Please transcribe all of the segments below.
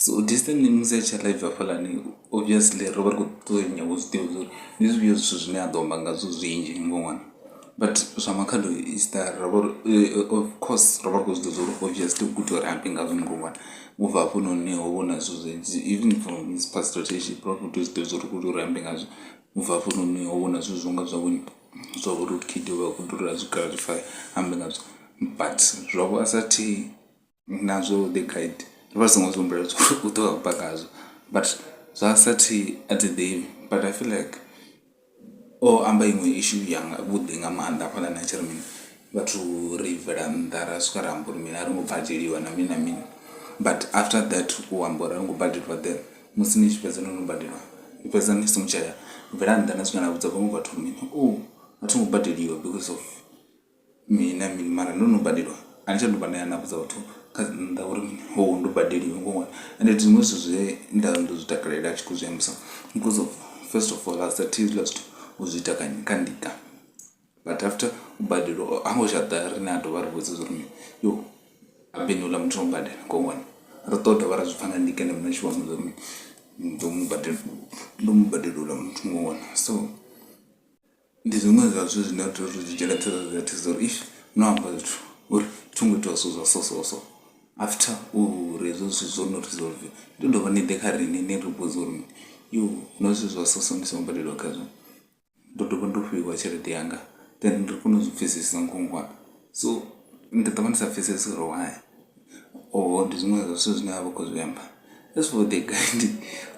So Destiny musi a tshi ya live hafhaḽani obviously ro vha ri khou ṱoḓa nyaga u zwi ḓivha uri ndi zwifhio zwithu zwine a ḓo amba ngazwo zwinzhi ṅwana but zwa Makhado ra vha uri of course ro vha ri khou zwi ḓivha uri obviously u khou tea uri a ambe ngazwo ngori u bva hafhanoni ho vha hu na zwithu zwinzhi even from his past relationship ro vha ri khou tea u zwi ḓivha uri u khou tea uri ambe ngazwo. U bva hafhanoni ho vha hu na zwithu zwo nga zwa vho zwa vho Road Kid vha khou tea uri a zwi clarify ambe ngazwo but zwavho a sa thi nazwo the guide ro vha ri songo zwi humbula uri u ḓo amba ngazwo but zwa Sathi a thi ḓivhi but I feel like o amba iṅwe issue ya vhuḓi nga maanḓa hafhaḽani a tshi ri mini vhathu ri bvela nnḓa ra swika ra amba uri mini a ri ngo badeliwa na mini na mini but after that u amba uri a ri ngo badeliwa then musi ni tshi fhedza no no badeliwa ni fhedza ni songo tsha bvela nnḓa na swika na vhudza vhaṅwe vhathu uri mini oh a thi ngo badeliwa because of mini na mini mara ndo no badeliwa a ni tsha dovha na ya na vhudza vhathu kha nnḓa uri mini ho ndo badeliwa ngoho ende ndi zwiṅwe zwithu zwe nda ndo zwi takalela a tshi khou zwi ambisa because of first of all a sa thi hezwiḽa zwithu u zwi ita kha ndika but after u badeliwa ha ngo tsha ḓa riṋe a dovha a ri vhudza uri mini yo habeni houḽa muthu ro badela ngoho ri ḓo dovha ra zwi pfha nga ndika ende muṋe a tshi vho amba uri ndo mu badela ndo mu badela houḽa muthu ngoho so. Ndi zwiṅwe zwa zwithu zwine ra tea uri ri zwi dzhiele nṱha uri if no amba zwithu uri thi ngo itiwa zwithu zwa so so so after uri hezwo zwithu zwo no resolve ni tea u dovha ni ḓe kha riṋe ni ri vhudze uri yo huna zwithu zwa so so ndi songo badeliwa khazwo ndo dovha ndo fhiwa tshelede yanga then ri kone u zwi pfhesesa ngongwana. So ndi ḓo vha ndi sa pfhesesi uri why or ndi zwiṅwe zwa zwithu zwine a vha khou zwi amba. As for the guide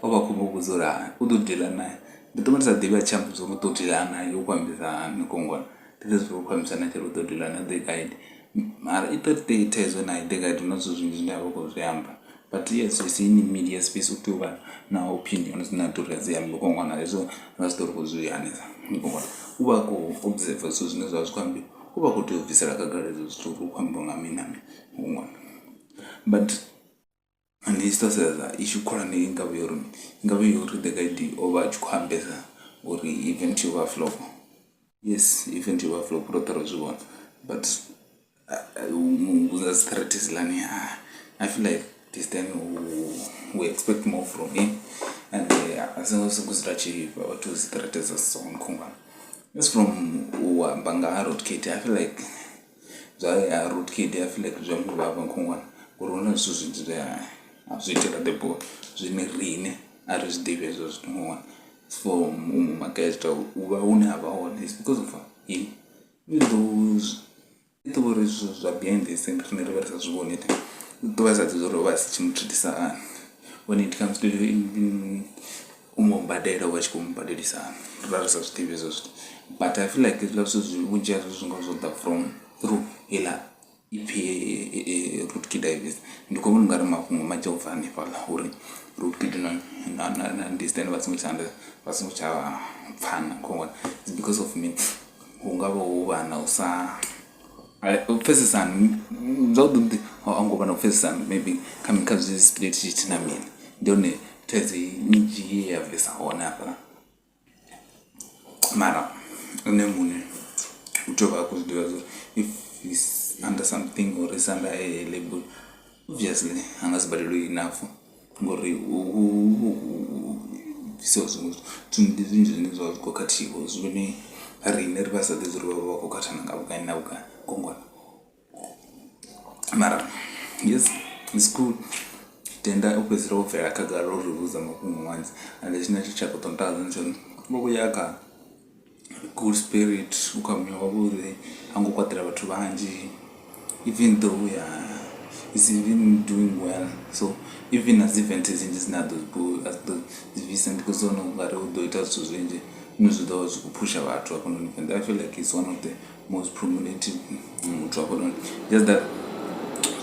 o vha a khou mu vhudza uri hai u ḓo dealer nae ndi ḓo vha ndi sa ḓivhi a tshi amba uri u ḓo dealer nae u khou ambisa hani khongwana ndi ḓo zwi khou ambisa na tshiri u ḓo dealer na the guide mara i ḓo tea thaidzo nae the guide huna zwithu zwinzhi zwine a vha khou zwi amba but yes you see in media space u tea u vha na opinion dzine a tea uri a dzi ambe khongwana hezwo nga zwi ḓo ri khou zwi hanedza khongwana u vha a khou observer zwithu zwine zwa vha zwi khou ambiwa u vha a khou tea u bvisela khagala hezwo zwithu uri hu khou ambiwa nga mini na mini khongwana but ndi tshi tou sedza issue khulwane i ngavha yo uri i ngavha yo uri the guide o vha a tshi khou ambesa uri event yo vha flop yes event yo vha flop roṱhe ro zwi vhona but u vhudza dzi threat hedzilani I feel like this time we expect more from him and a songo sokou dzula a tshi fha vhathu dzi threat dza so khungwana as from u amba nga ha Road I feel like zwa Road Kid I feel like zwi amba vhavha khungwana ngori hu na zwithu zwinzhi zwe a zwi itela the boy zwine riṋe a ri zwi ḓivhi hezwo zwithu khungwana for u mu maketa u vha hune a vha hone is because of him those i ḓo uri zwithu zwa behind the scene riṋe ri vha ri sa zwi vhoni u ḓo vha sa ḓivhi uri o vha a si tshi mu treatisa hani when it comes to u mu badela u vha tshi khou mu badelisa hani ri vha ri sa zwi ḓivhi hezwo zwithu but I feel like hezwiḽa zwithu vhunzhi hazwo zwi nga zwo ḓa from through heiḽa ipfhi Road Kid ndi khou vhona ungari mafhungo manzhi o bva hanefhaḽa uri Road Kid na Destiny vha songo tsha vha songo tsha pfhana it's because of mini hu nga vha hu vha na u sa u pfhesesana zwavhuḓi vhuḓi a ngo vha na u pfhesesana maybe kha kha zwi split sheet na mini ndi hone thaidzo nnzhi ye ya bvesa hone hafhaḽa mara ene muṋe u tea u vha a khou zwi ḓivha uri if he's under something or is under a label obviously a nga si badeliwe enough ngori hu bvisiwa zwiṅwe zwithu ndi zwinzhi zwine zwa vha zwi khou khathiwa zwine riṋe ri vha sa ḓivhi uri vha vha vha khou khathana nga vhugai na vhugai gongwana mara yes it's cool tenda u fhedzisela wo bvela khagala uri vhudza mafhungo manzhi ende tshine tsha khou ḓo ntakadza ndi tsha uri vho vhuya kha good spirit u kha muya wavhuḓi ha ngo kwatela vhathu vhanzhi even though ya is even doing well so even na dzi event dzinzhi dzine a ḓo dzi bvisa ndi khou dzi vhona ungari u ḓo ita zwithu zwinzhi zwine zwi ḓo vha zwi khou phusha vhathu hafhanoni venḓa I feel like is one of the most prominent muthu hafhanoni just that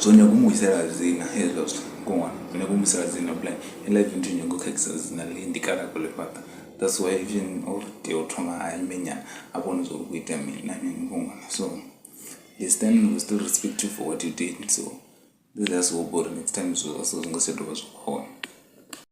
zwo nyaga u mu wisela dzina hezwiḽa zwithu ngoho zwo nyaga u mu wisela dzina blind heiḽa event yo nyaga u khakhisa dzina ḽi ndi kale a khou ḽi fhaṱa that's why even o tea u thoma a ime nyana a vhone zwa uri hu khou itea mini na mini ngoho so this time we still respect you for what you did so let's hope uri next time zwithu zwa so zwi nga si tsha dovha zwa vha hone.